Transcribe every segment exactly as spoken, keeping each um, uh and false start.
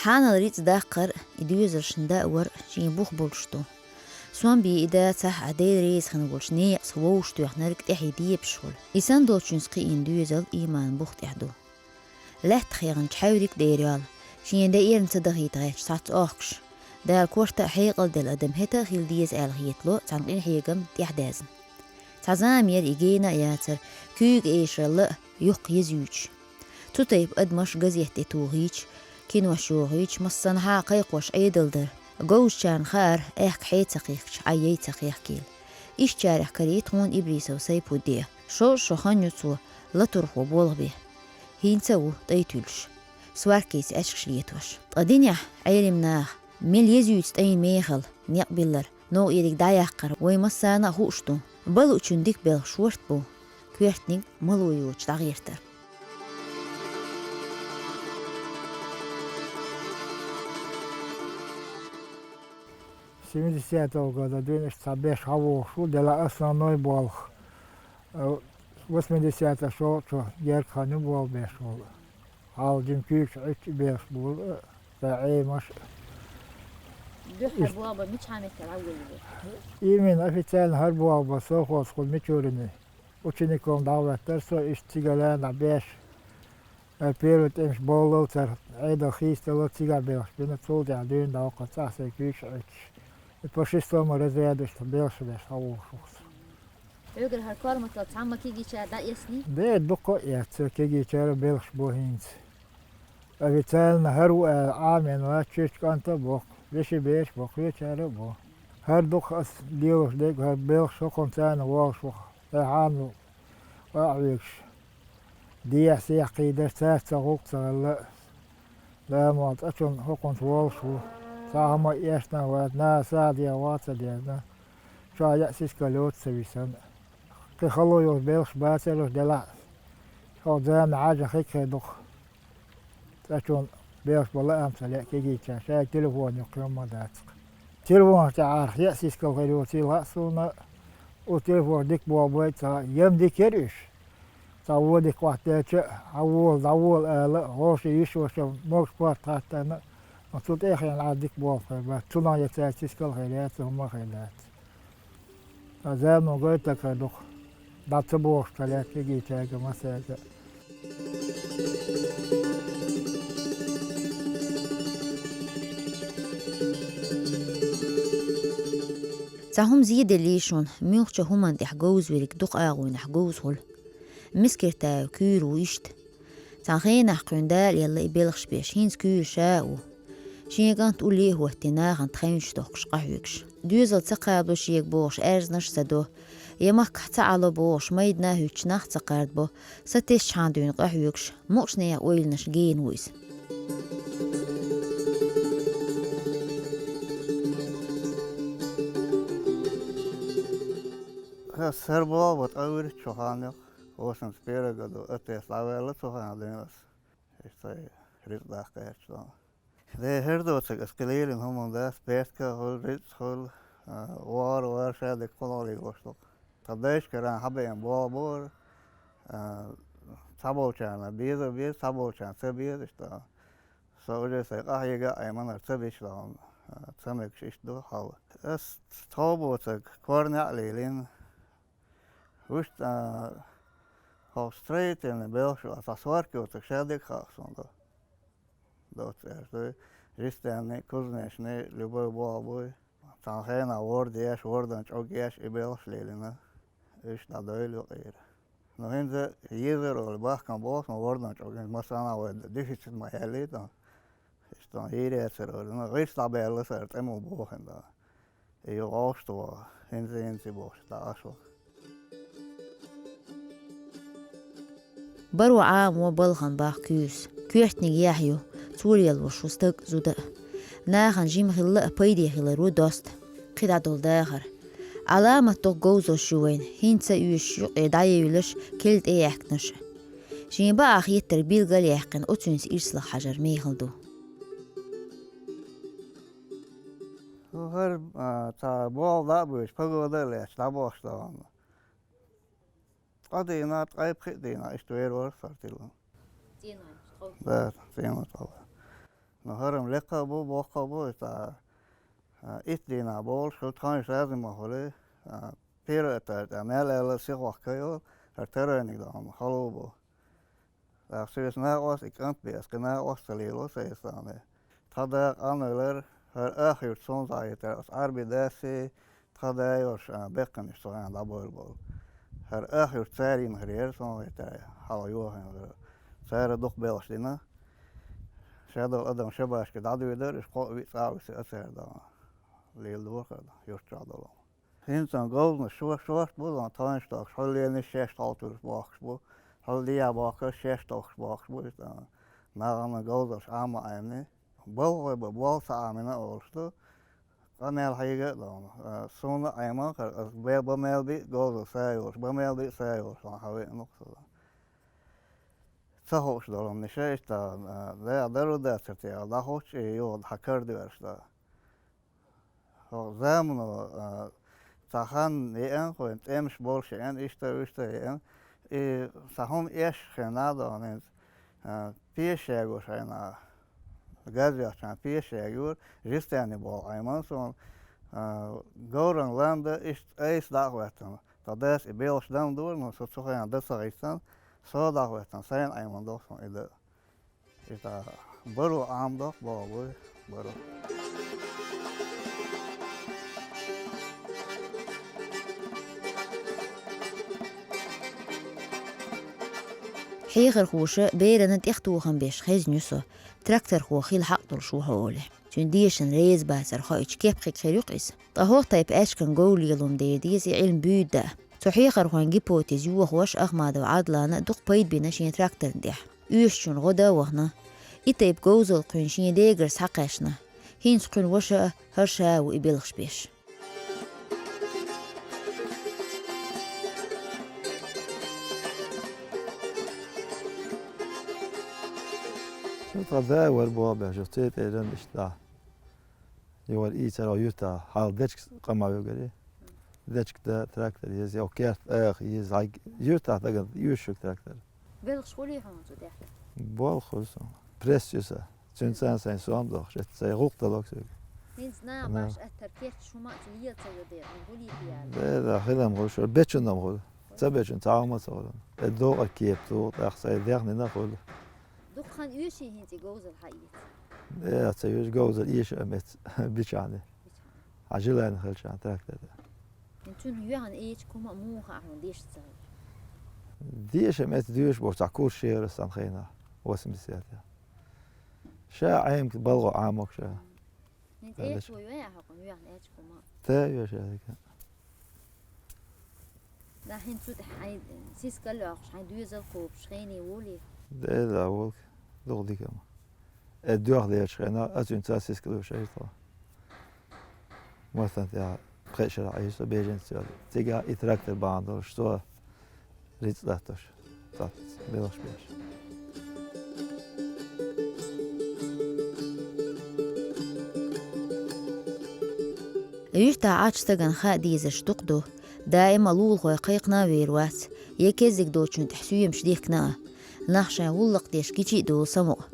Хьанал рицкъ даккхар, и доьзалшна даа вар шен бух болуш ду. Сом бен и дацахь а, Дела реза хин волчу некъаца вовшахтоьхнарг тӀаьхье дебаш хуьлу. И санна долчуьнца кхиъна доьзал ийман бух тӀехь ду. Лаьттах яханчу хьаьвриг дера йол, шена даьрна ца дахийта гӀерташ цхьацца охкуш. Дала корта а хьекъал делла адам хӀета а хила деза аьлла хетало цхьана къинхьегам тӀехь даьзна. Цхьа зама яра и гена а яцара, куьйга эшаралла а юхкъе еза юьйцуш. Цу тайпа адамаш газет тӀе тухийча, кинош йохийча, массанхьа а кхайкхош Ӏедал дара. Говзачарна хаьара, аьхка хье ца кхехкича, Ӏай яй ца кхехкийла. Ишттачарех карий тхуна Иблисов Сайпудде. Шо, шо хан ю цо, латурхо болх бе. ХӀинца а ву тӀай туьллуш, сваркица аьшкаш летош. Ткъа динехь Ӏелим наха мел еза юьйцу тӀайн мехала некъ биллар, новкъа ерриг дӀаяккхар вай массарна а хууш ду. Балучун дика белхан шорта бу коьртаниг мало йоцуш дӀагӀертар. Семидесятого года дуьйна иштта цхьа беш хьавогӀуш ву, делахь основной болх. Э, восьмидесятого шо чу герга хан ю болх беш волу. Хьалха жима куьйгаш Ӏуьтту и белхаш болу, э, сан Ӏемаш. Дуьххьара болх бан мичхьа меттехь дӀавоьллий? Именно официально хӀара болх бан совхозхула Мичурине учеником дӀахӀоьттара со, иштта цигара лаьцна беш. Э, первый тӀемаш бовллалцара, Ӏедал хийцадаллалц цигахь белхаш бина, цул тӀаьхьа дуьйна дӀаваккха цӀахь сайн куьйгаш Ӏуьттуш. И по шестому разряду иштта белхаш беш хьавогӀуш ву со. Хьоьгара хӀара корматалла цхьамма кегийчара дӀаэцний? Де, дукха а эцна, кегийчара белхаш бу хӀинца. Официально хӀара ву аьлла Ӏамийна вац, чуьрчу кӀанта а боккху, вешин бераш а боккху, кхечара а бу. ХӀара дукха ас лелош дерг, хӀара белхаш хӀокхунна царна волуш ву, тӀехьа а къахьоьгуш. Дехьа-сехьа кхийдаш, цаьрца гӀуллакх ца хилла, ламонан цӀа чунна хӀокхунца волуш ву. Цхьа хӀума а эшна а вац, наха сагӀа дехьа ваха а ца дезна, чохь яа сискал йоцу ца висана. Кхин хало йолу белхаш бацара уьш делахь а, хӀокху заманахь хьажа хи-кхин дукха. ЦӀа чунна белхаш бан лаам ца лаьа кегийчара, шайга телефон юккъе хӀумма а дац-кх. Телефонаш тӀехь Ӏарх яа сискал хир йоцийла хаьа суна, оцу телефонаш дика болх бой ца хаьа, я-м дика яра уьш. Цхьа вон дика хӀоттаделча, хьан вола, дӀавола ала, вовшийн йиш-ваша могуш-пхьарт хаттарна, цу тӀе а хиъна Ӏа дика болх хир бац, цунах я цаьрца сискал хир яц, хӀумма а хир дац. Ткъа замано гойту-кх хӀара дукха. ДӀа ца бохуш ца лаьтта кегийчаьрга а, массаьрга а. Цхьа хӀума зеделлий шуна, муьлххачу хӀуманна тӀехь говза верг дукха агӀонехь говза хуьлу. Мискиртаев Куьйра ву иштта. Цхьана хенахь кхуьнан Дала елла и белхаш беш, хӀинца Куьйра ша а ву. Шен кӀант улле а хӀоттий, нахана тхевнаш дохкуш къахьоьгуш. Доьзал ца кхабало шега бохуш, аьрзнаш а ца до, я махкахь ца Ӏало бохуш, майдана а хӀуьттуш нах а ца кхардабо, сатесначхьана дуьйна къахьоьгуш, мукъачу нехан ойланаш гена ву иза. Ас хӀара болх бан ткъа вуьрхӀитта шо хан ю, восемьдесят первый году аттест дӀаваьлла цу хана дуьйна ас. Иштта сайн рицкъ даккха гӀерташ ду. Де, хӀара доцург ас кхин лелийна хӀума дац, бертка а хуьлу, рицкъ а хуьлу, а, вахар а вара, ша дерг кхунах лелош ду-кх. Тхан дайшкара хьабеана болх бу хӀара, а, цхьаболчарна беза а беза, цхьаболчарна ца беза, иштта. Со уже сайн къахьега а Ӏемина, ца бича догӀун, а, ца мегаш иштта ду хьал. Ас тхов боцург корнехь а лелийна, вуьшта, а, хӀокху строительный белхаш а, цхьа сварка йоцург ша дерг а хаьа суна ду. Доцца аьлча дуй, жестяный, кузнечный, любой болх буй. Цхьана хенахь ворда еш, вордан чӀог еш и белхаш лелийна. Уьш дӀадойла юкъера. Ну, хӀинца езар олий бахкана боху, ну, вордан чӀог, хӀинца массарна а вай дефицит ма яьллий дан. Иштта дан йийр яцар олий, ну, гӀирс дӀабаьлла сара тӀе ма бохина дан. И юха вовшахтоха ваха, хӀинца-хӀинца бохуш, дӀа Ӏаш ваха. Баро Ӏамо балхана бах Куьйрас. Коьртаниг яхь ю, цо лелош ву стаг а, зуда а. Нахана жима хилла а пайде хилар ву доста. Кхин дӀадолу дахар. Ӏаламат дукха говзалш ю вайна, хӀинца а оьшуш юкъе дӀаевлаш, кел тӀе яьккхинарш. Шен бакъахь хеттарг билгал а яьккхина, оцуьнца ирсалах хьажар мехала ду. ХӀара, а, цхьа болх дӀа а буьйцу, погода а лаьцна, дӀабохуш дан ванна. Ткъа дийнахь, ткъе пхиъ дийнахь, иштта вер вара сортирлан. ЦӀенош тхов. Да, цӀено тхов. Ну, хӀара-м лекха а бу, боккха а бу, иза, а, итт дийнахьа болуш хилла, тхойнаш раьза ма хуьлий, а, первый этаж тӀехь мел аьлла сихохка йолу, хӀара тарониг дан хало бу. ТӀаккха соьца накъост и кӀант бен, аса кхин накъост ца лело сайн санна. Тхан да къанвелира, хӀара ах юрт суна захьийтира, аса Ӏарби дасси, тхан да йолуш, а, беккханаш цу хенахь дӀабевлла болу. ХӀара ах юрт цара йина хир яра, суна гайтара, хьалха йохийна хир. Цара дукха белхаш дина. Ша долу адам шабашка дӀадоьдура, уьш кхоъ-виъ цкъа а висира цара дан. Леладора хӀара юрт чохь долу. ХӀинца говзанаш шо-, шорта бу, тхойнаш тохкуш, хьулленаш шаьш тховтуьрца бохкуш бу, хьулдехьа бохкуш, шаьш тохкуш бохкуш бу, иза нахана говзалш Ӏама Ӏемни. Балхой бан болх ца Ӏамина олуш ду, къамел хьега а ду, а, суна а Ӏема, хӀара аса бе-, бан мел би а говзал са йолуш, бан мел би а са йолуш, хьан веана-кх со. Ца хууш долу хӀуманаш, иштта, а, да, дару дацар тӀехь, дӀахуттуш и юха хьан карадоьрзуш дан. ХӀокху замано, а, цхьа хан еана, кхуьнан тӀемаш болуш еана, иштта, иштта еана. И цхьа хӀума эшна хенахь а ду хьуна хӀинца, а, пеша ягош хенахь, газ йоцчхьана пеша ягора, жестяный болх Ӏемина суна, а, говран лам дан, иштта айса дӀа а хӀоьттина. Тхан дас и белхаш дан дора, но со цу хенахь дан ца хӀиттина, со дӀа а хӀоьттина, сайна Ӏемина ду суна и дан. Иза баро Ӏамадоккху боху буй, баро. Хьехархоша берана тӀехтохам беш хезна ю со, тракторхо хила хьакъ долуш ву хьо олий. Цуьнан дешан реза бацар хоуьйтуш кепхиг хир ю-кх иза. Ткъа хӀокху тайпа аьчкан говллелам дер деза и Ӏилма буьйда даа. Цу хьехархойн гипотез йохош Ахмадов Ӏадлана дукха пайда бина шен тракторна тӀехь. Оьшучунна гӀо дан а вахана, и тайпа говзалла кхуьнан шен дегара схьакхаьчна. ХӀинца кхуьнан ваша а, хӀара ша а ву и белхаш беш. Шу тхан да вара боху беш, шу цӀе тӀеран иштта. Юхара ийцара юьртахь, хьалха дечка къа ма вуьгури. Дечка дан трактор еза, я керт аха еза, хьайга юьртахь дагана оьшу шуьга трактор. Белхаш хуьлий хьуна цу тӀехь? Болх хуьлу суна. Пресс ю сан. Цуьнца сайн сом дохуш, эццу сайн гӀуллакх далок соьга. ХӀинца наха баш аттар керт шу ма а ца лела ца йо дера, хӀун гулийта яла? Да, да, хилам хуьлу шу, бечунам хуьлу. Ца бечун, ца хьалма ца хуьлу. Э, докъа кепа туху, тӀаккха сайн дехнина хуьлу. Дукха хан оьший хӀинца и говзал хьаэца? Э, ца оьшу говзал эша а меца, бичахьана. Хьан жилайна хилчахьана трактор тӀе. Цуьнан юьхьан эча кума а муха а хьуна деш ца хилча? Деша меца доьшуш боху цхьа курс шера сан хенахь, восемьдесят. Ша Ӏемка балгӀо Ӏамок ша. ХӀинца Ада эча шу. Ву юьхьа хьокхун юьхьан эча кума а? Та юьхьа ша дика. Да, хӀинца цу тӀехь хьайн сискал йоккхуш, хьайн доьзал кхобуш, хене волий? Да, да, волк. Дукха дика ма. Э, доьхна лелачу хенахь, ацуьнца сискалуьйш хьаьжна тхо. Мартан тӀехь пхеа шарахь Ӏийса беженца йолу. Цигахь и трактор бахьана долуш, цо рицкъ латтош, цхьацца белхаш беш. Юьртахь Ӏачу стагана хаа дезарш дукха ду. Даима лулахой кхайкхина а вер вац, я кеззиг долчун тӀехь соьмаш дихкина а. Нах шайн гӀуллакх деш гичи а долу самукъа.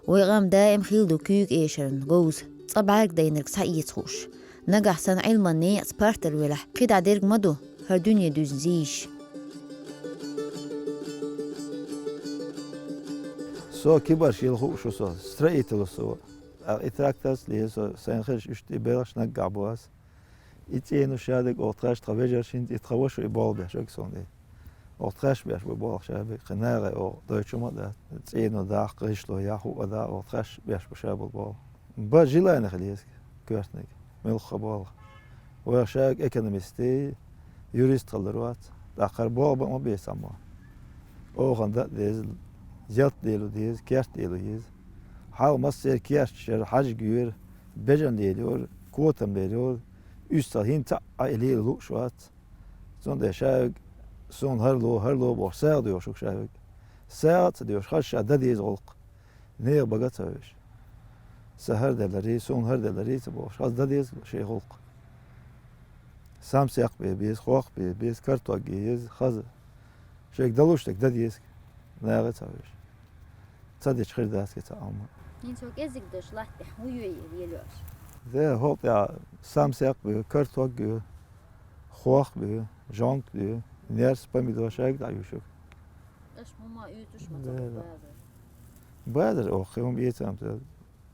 Вай къам даим хилла ду куьйга эшарна говза, цкъа бӀаьрг дайнарг схьаэца хууш. Нагахь санна Ӏилман некъаца партар велахь, кхидӀа дерг ма ду, хӀара дуьне дуьзна зийш. Со кибарш йила хууш ву со, строитель ву со. ТӀаккха и тракторца леза со, сайна хезаш уьш тӀе белхаш наггахь бу ас. И цӀено шадерг оха тхаьш тхан вежарш хӀинца и тхан ваша и болх беш верг суна и. Оха тхаьш беш бу болх шадерг, кхин нагӀе оха дойчу ма дац. ЦӀено даха, гӀишло яха, хӀуъа даха, оха тхаьш беш бу шаболу болх. Бан жилайна хила еза, коьртаниг, муьлхха болх. Вайх шаьрга экономистий, юрист хилла вац. ТӀаккха хӀара болх бан ма бе цхьаммо. Охана дан а деза, ялт лело деза, керт лело еза. Хьал массеран керт шера хьажа гора, бежан лелайора, котам лелайора, уьш ца хӀинца а и лела лууш вац. Цундела шаьрга суна хӀара ло, хӀара ло бохуш, сагӀа доьхуш ву шаьрга. СагӀа а ца доьхуш, хаза ша дан деза гӀуллакх. Нехан бага а ца вевзаш. Сан хӀара деларий, суна хӀара деларий ца бохуш, хаза дан деза шен гӀуллакх. Самсекх бе беза, хох бе беза, картог е еза, хаза. Шайга далуш дерг дан деза, нагӀе а ца вевзаш. Ца дича хир дац кхин цхьа а хӀума. ХӀинца хьо кӀеззиг долчу латта тӀехь хӀун йой, ела йоӀ аша? Де, хӀокху тӀехь самсекъ бу, карток бу, хох бу, жонк бу, нерс, помидор, шайга дӀа ю шуьга. Аша хӀума оьцуш ма ца Де, бу да. базар. Базар оха хӀума эца ца,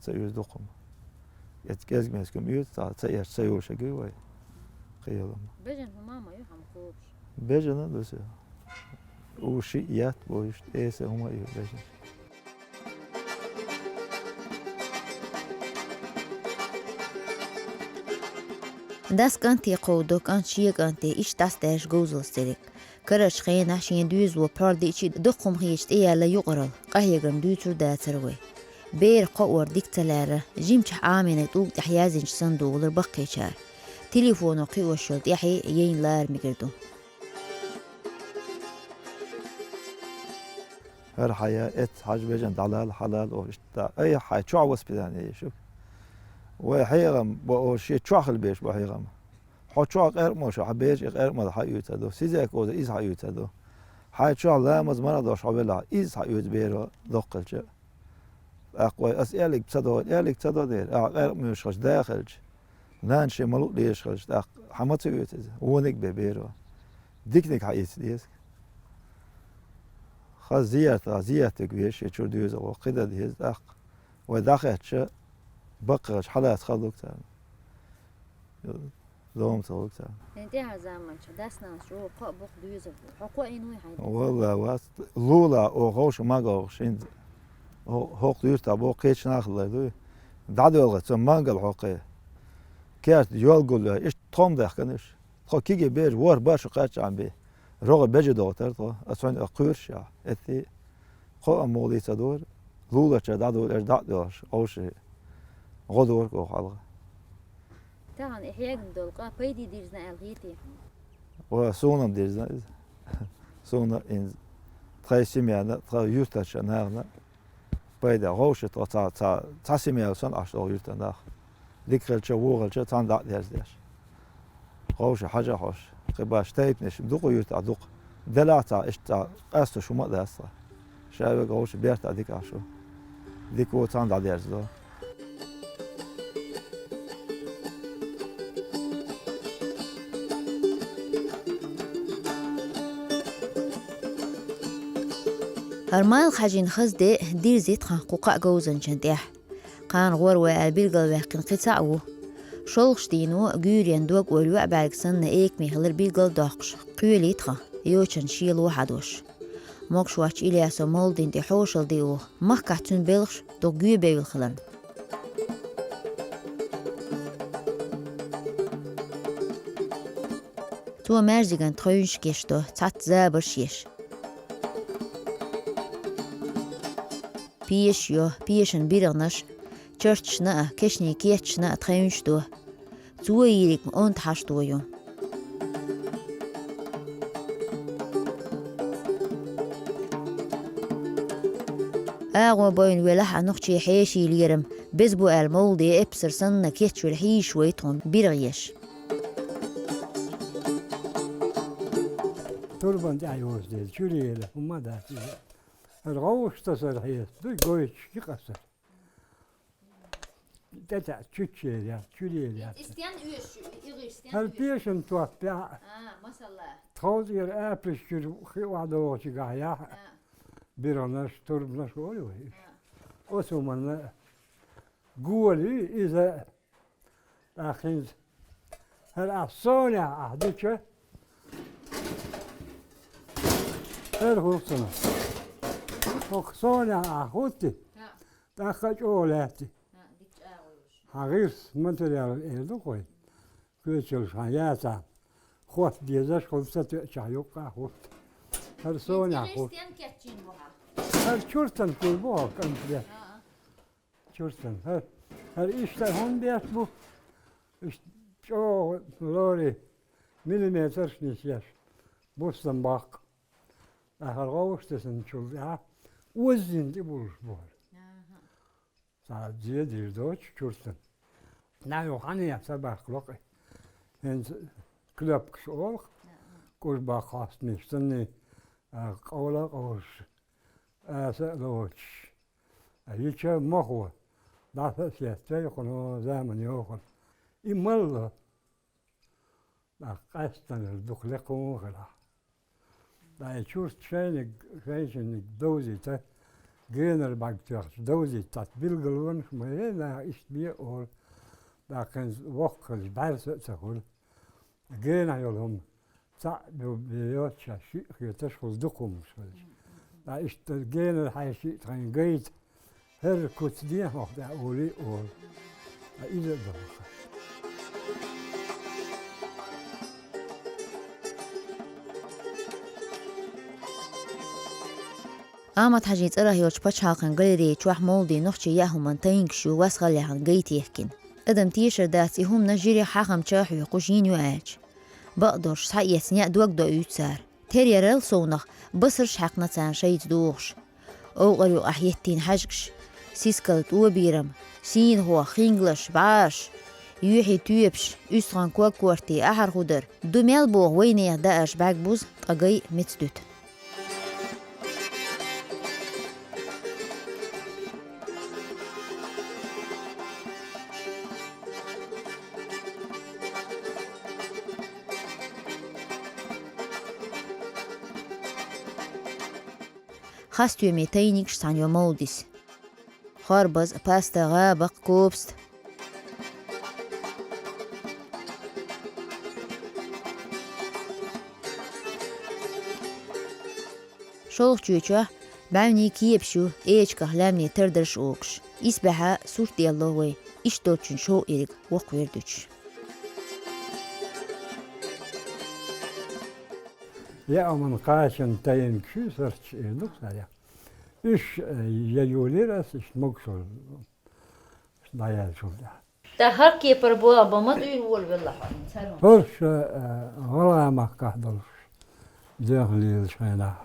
ца оьцу дукха хӀума. Эцу кӀезиг-мезиг хӀума оьцу, ца, ца эцча ца йолуш гуй вай. Кхиялам. Бежан хӀума ма ю хьан кхобуш. Бежана ду со. У шиъ ятта бу иштта, эса хӀума а ю бежана. Дас кӀанте кховдо, кӀант шен кӀанте, иштта дӀасадаьржа говзаллас дерриг. Карарчу хенахь шен доьзало пхьор диъча а, дукха хӀума хеташ тӀеяьлла юкъаралла, къахьегам дуьйцур дацара вай. Бер кхоор дика ца лаьрра, жимчохь Ӏамийнарг тӀулга тӀехь яздинчу санна догӀулара баккхийчара. Телефоно кхиош йолу тӀаьхье яйна лара мегар ду. ХӀара хьан я, эцца хьажа, бежана дӀалала, хьалала оха иштта. Ай, хьайн чохь воспитание ю шуьга. Вай хьехам бо оха шен чохь хила беш бо хьехам. Хьо чохь къеркъа ма шу, хьан бераш и къеркъа мала хьан оьцур ду, сизек оза иза хьан оьцур ду. Хьайн чохь ламаз марха дош хьо велахь, иза хьан оьцу беро доккхалча. ТӀаккха вай ас аьллиг ца до, аьллиг ца до дера, ахьа къеркъа муьйш хилча да хилча, нана шен ма луъ лезаш хилча, тӀаккха хьан ма ца оьцу иза, вониг бен беро. Диканиг хьан ийца деза. Хаза зияртах, зияртиг веш, я чуьра доьзал ваха, кхин дан деза, тӀаккха вай дӀахаьттича, баккхийчу хьалаца хала ду царна. Дома ца хуьлу цара. ХӀинца тӀаьхьа заманчохь дас-нанас чӀогӀа кхоъ бу-кх доьзал. Хьо кхоъ йина вуй хьайна? Валла, вац. Лула оха ховша ма говгӀуш хӀинца. ХӀо-, хӀокху юьртахь боху кхечу нах а лар дуй. ДӀадоьлху цо мангал хьокхий. Керта йол гулйой, иштта тхом даьхкина уьш. Тхо киге бежа ворхӀ баршу кхаччахьан бен. РогӀе бежа догӀу тара тхо, аса хьуьнан а кхуьйраш яхь. Эций, кхоъ а мугӀлий ца дора, лулачара дӀадула аьлла дӀа а доьлхуш, ховша гӀо дора оха хьалха. Тахана и хьегна долу къа пайде дирзина аьлла хетий хьуна? Ва, суна-м дирзина иза. Суна а, хӀинца тхайн семьяна, тхан юьртарчу нахана пайда. Вовшашна тхо цхьа, цхьа, цхьа семья санна Ӏаш догӀу юьртан нах. Дика хилча, вон хилча, цхьаьна дӀа а дерзадеш. Вовшашна хьажа а хьожуш, кхин баш тайпанаш дукха юьртахь дукха. Делахь а цхьа, иштта цхьа къаьсташ хӀума а дац цхьа. Ша верг вовшашна бертахь дика Ӏаш ву. Дика вон цхьаьна дӀадерзадо. ХӀара малх хьажийна хаза де дирзи тхан кху кхаа говзанчан тӀехь. Кхана гӀор вай аьлла билгалваьккхина кхин цхьаъ ву. ШолгӀачу дийно гуьйренан дог ойла йоӀ бӀаьрг санна экаме хилар билгал а доккхуш, кхоьлий тхан, йочана шело хьадош. Могуш-воцчу Ильясо мовлидина тӀе хьошалла диъо, махкахь цуьнан белхаш дукха гоьбевлла хиларна. Цо маьждиган тхевнаш кечдо, цхьацца забарш еш. Пешаш йо, пешан биргӀанаш, чарташна а, кешнийн кечашна а тхевнаш до. Цо йийриг онда хьашто ю. АгӀо бовна велахь а, нохчийн хьеший лерам беза бу аьлла мовлиде эпсар санна кечвелла хьийзаш вай тхуна биргӀа еш. Турбан тӀехь йоцу дела, чуьра ела, хӀумма а дац иза. ХӀара гӀовгӀаш тасар хьеста дуй, гойтуш кхин къасар. ТӀетаьӀа чуччера яц, чуьра яц. И стен оьшу, и гӀиш стен ХӀара оьшу? Пешан топ яхь. А, масала. Тховзара апрес чуьра хи охьадогӀучигахь яхь. А. БиргӀанаш, турбанаш олу вай. А. Оцу хӀуманна голи иза. ТӀаккха хӀинца хӀара ахь сонехь ахь дича, хӀара хӀума цунах. ХӀокху сонехь ахь хӀуттий, тӀаккха чӀогӀа лаьттий. Хьан гӀирс материал эр ду кхуьй? Коьчалш хьан яцахь, хотта дезаш хӀума ца тоьачахь юккъа а хӀутта. ХӀара сонехь хӀутта. ХӀара чуртан кур бу хьо, конкрет. Чуртан. ХӀара, хӀара иштта хӀума беш бу, иштта чӀогӀа лорий, миллиметраш нисъеш, бустам баккха. Ахьа гӀовгӀаш тесначул тӀаьхьа оззина тӀе булуш бу хӀара. Цхьа зе дийр доцу чуртан. Нагахь хьан яц, ца баккхало кхин. ХӀинца клепкаш олу-кх, кӀуж баккха хьостамаш санний, а, къовла а къовлуш, аса а лоцуш. А йича мохо, дӀаса а сеццай хьуна заман йохура. И малла, дӀа къаьстина дукха лекха хӀун хилахь. ДӀа и чурт шайниг, шайчунниг довзийта, генара бӀаьрг тоьхча довзийта, цхьацца билгалонаш ма е, наха иштта бе олу. ДӀа кхин воккха хилча, бӀаьрса а ца хуьлу. Генахь йолу хӀума цхьаъ бу-, бе йоццушехь, шиъ хеташ хуьлу дукха хӀуманаш хилча. Ткъа иштта генара хьаьжча шиъ тхайна гайта, хӀара куц дехьа хьох тӀехь олий а олу. Ткъа иза а дохуш. Ахьмад-Хьаьжин цӀарах йолчу пачхьалкхан галерей чохь молдийн нохчийн яа хӀуманан тайнигаш ю вас хала яхана гайта ехкина. Адам тешар дац и хӀуманаш жирех хьахамча а хьоькхуш йина ю аьлча. Бакъдолуш схьаэцна яа дог доуьйту цара. Тера ярал совнах басарш а хьаькхна царна шайца догӀуш. Овкъар юкъахь еттийна хьаьжкӀаш, сискал тӀобийрам, сийнахо, хингалш, бӀараш, юьхьий тоьпаш, уьстагӀан ког-корта, ахьар-худар, ду мел боху вайнехан даарш бӀаьрг буза, ткъа гай меца дуьту. Хас стоьмийн тайнигаш цхьаьна йо молдис. Хорбаза, паста, гӀабакх, копуста. ШолгӀачу чохь бӀаьвнийн кепаш ю, эчках лаьмнийн тардарш а огуш. Исбаьхьа сурт делло вай, иштта долчун шовкъ ерриг воккхавер дуьтуш. Яа хӀуманан кхачанан тайнигаш ю сарч эр ду-кх царах. Уьш, э, я йолийра ас иштта могушалла дӀаяьллачул тӀаьхьа. ТӀаккха хӀара кепара боху бан ма дуьйна волавелла хьо, хӀинца хӀара хӀума. ХӀорш, э, гӀалгӀай махкахь долуш, доьхна лелачу хенахь,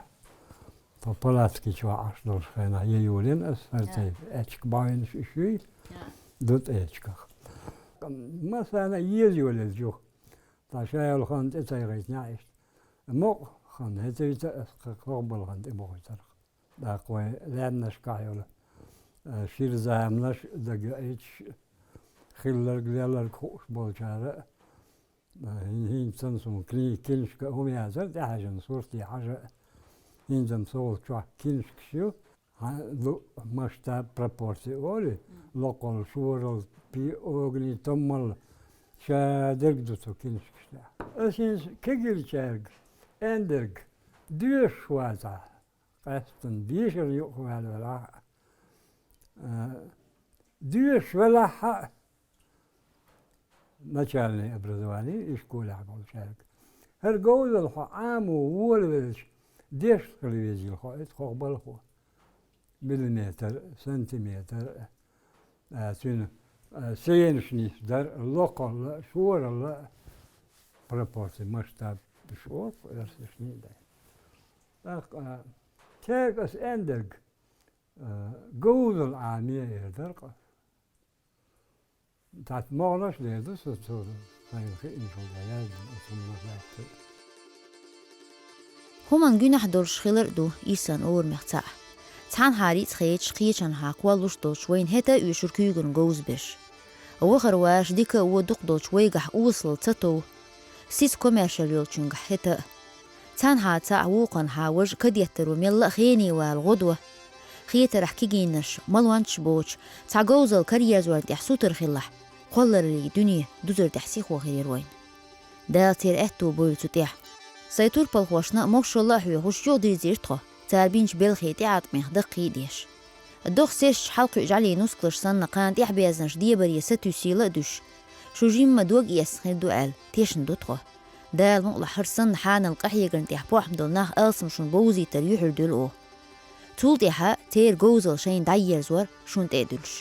тхо палатки чохь Ӏаш долчу хенахь, я йолийна ас хӀара тайпа эчка бахьанаш уьш юй, дутӀа эчках. Масана еза йолаелча юха, цхьа ша йолу хан тӀе ца йигийтинехь иштта. Мукъа хан, хӀета йита ас кхин кхо балла хан тӀе бохуьйтарх. ТӀаккха вайн лаьмнашкахь йолу, а, шира заманаш дагайоуьйтуш, хилларг, лелларг хууш болчара а, а, хӀин-, хӀинца санна суна кни-, киншка а хӀума яцара, тӀехьаьжна сурте хьажа а, хӀинца-м со волчохь киншкаш ю, хьан-, лу-, масштаб, пропорции олий, локхалла, шоралла, пи-, огний, томмалла, ша дерг ду цу киншкаш тӀехь. Ас хӀинца кегийчаьрга, эндерг, доьшуш вацахь, къаьсттина дешарна юкъахваьлла велахь а, а, доьшуш велахь а, начальное образование, ишколехь болчаьрга. ХӀара говзалла хьо Ӏамо волавелча, дешна хила везийла хьо иза, хӀокху балхо. Миллиметр, сантиметр, а, цуьнан, а, сенаш нисдар, локхалла, шоралла, пропорции, масштаб, уьш оцу оьрсашний дай. ТӀаккха, а, цаьрга ас эндерг, а, говзалла Ӏаме эр дара-кх. Цхьацца могӀанаш а дер ду сан цо сайна хиъначул тӀаьхьа яздина оцу хӀуманах лаьцна. ХӀуманан гуьнахь долуш хилар а ду ирсан орамех цхьаъ. Цхьанхьа рицкъ хеташ, кхечанхьа кхоллалуш долчу вайна хӀета а оьшура куьйгана говза берш. Вахара ваша дика а, вон дукха долчу вайгахь осалла ца тов. Сица комаьршалла йолчуьнгахь хӀета а. Цхьанхьа цхьаъ, вукханхьа важа кадеттаро мелла а хене вала гӀо до. Хетарехь кегийнаш малончаш боцуш, цхьа говзалла караерзорна тӀехь сутара хилахь, кхоллараллин дуьне дузар тӀехь сихо хир яра вайна. Дала церан аьтто бойла цу тӀехь. Сайн турпалхошна могушалла а хьоьхуш, юхадирзийра тхо, цара бинчу белхий тӀеӀаткъамех даккхий а деш. Дохсерчу хьалкхуьу жӀаьлийн нускалш санна, кхана тӀаьхьабезнарш дебаре сатуьйсийла а дуьсуш, шу жимма дог эцна хир ду аьлла, тешна ду тхо. Дала мукъалахь, хӀара санна хьанал къахьегарна тӀехь похӀма долу нах алсам шуна бовзийтар юьхьар дуьллу оха. Цул тӀаьхьа церан говзалла шайна дӀайерзор шуна тӀе а дуьллуш.